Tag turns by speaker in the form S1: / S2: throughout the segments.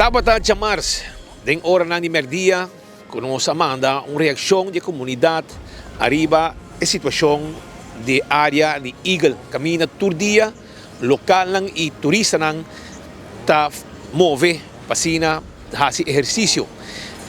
S1: Tabata djamars den oranan di merdia ku nos a manda un reakshon di e komunidat ariba e situashon di e área di Eagle kaminda tur dia lokalnan i turistanan ta move pa asina hasi ehersisio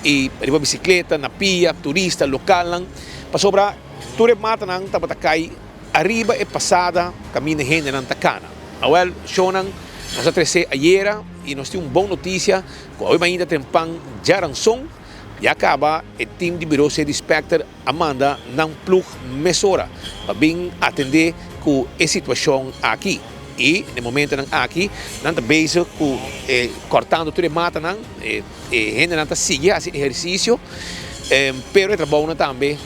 S1: i riba bisikleta, na pia, turista, lokalnan pasobra tur e matanan tabata kai ariba e pasada kaminda hendenan ta kana. Awel, shownan nos a trese ayera i nos tin un bon notisia ku awe mainta trempan djaranson ya kaba e tim di Biro City Specter a manda nan plug mesora pa bin atende ku e situashon aki. I na e momentonan aki nan ta bezig ku e kòrtando tur e matanan, e hendenan ta sigui hasi ehersisio, pero e trabounan tambe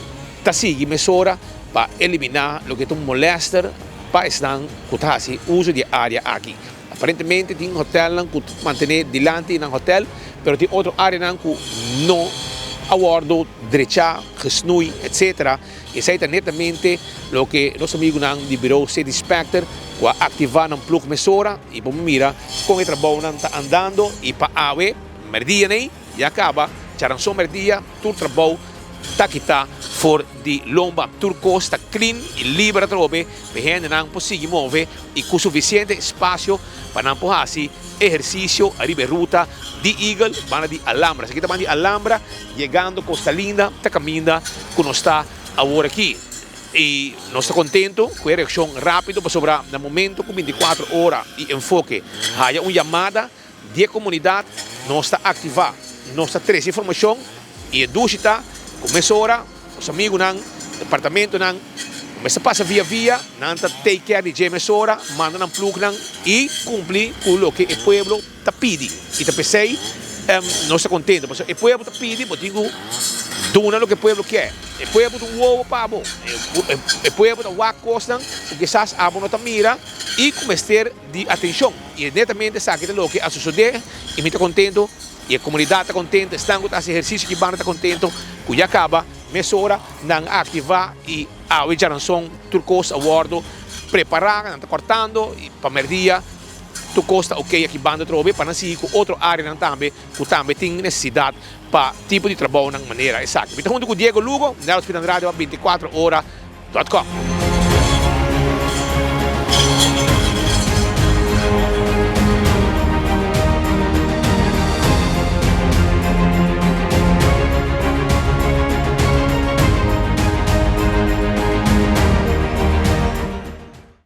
S1: ta sigui mesora pa eliminá loke ta un molèster pa esnan ku ta hasi uso di e área aki. Aparentemente tin hotelnan ku ta mantené dilanti nan hotel, pero tin otro áreanan ku no a wòrdu drechá, gesnoei, etcetera. Esei ta netamente loke nos amigunan di Bureau City Inspector ku a aktivá nan plug mesora i por mira kon e trabounan ta andando i pa awe mèrdia nei ya kaba djaranson mèrdia tur trabou ta kita for di lomba. Tur kos ta clean i liber atrobe pa e hendenan por sigui move i ku sufisiente espasio pa nan por hasi ehersisio ariba e ruta di Eagle banda di Alhambra. Esaki ta banda di Alhambra yegando Costa Linda ta kaminda ku nos ta awor aki. I nos ta kontento ku e reakshon rápido pasobra na momento ku bintikuater ora i Enfoke haya un yamada di e komunidat nos ta aktivá, nos ta trese informashon i e dushi ta ku mesora nos amigunan, departamentonan ku mester pasa via via, nan ta take care di dje mesora, manda nan plugnan i kumpli ku loke e pueblo ta pidi. I ta p'esei nos ta kontento pasobra e pueblo ta pidi, bo tin ku duna loke e pueblo ke. E pueblo ta un wowo pa bo, e pueblo ta wak kosnan ku kisas abo no ta mira i ku mester di atencion y netamente esaki ta loke a sosode y mi ta contento y e comunidad ta contento, esnan cu ta haci ehercicio aki banda ta contento cu ya caba mesora nan a activa y awe djaranson tur cos a wordo prepara, nan ta cortando y pa merdia tur cos ta ok aki banda atrobe pa nan sigui cu otro areanan tambe cu tambe tin necesidad pa tipo di trabounan manera esaki. Mi ta hunto cu Diego Lugo, Nel Hospital Radio 24 ora dot com.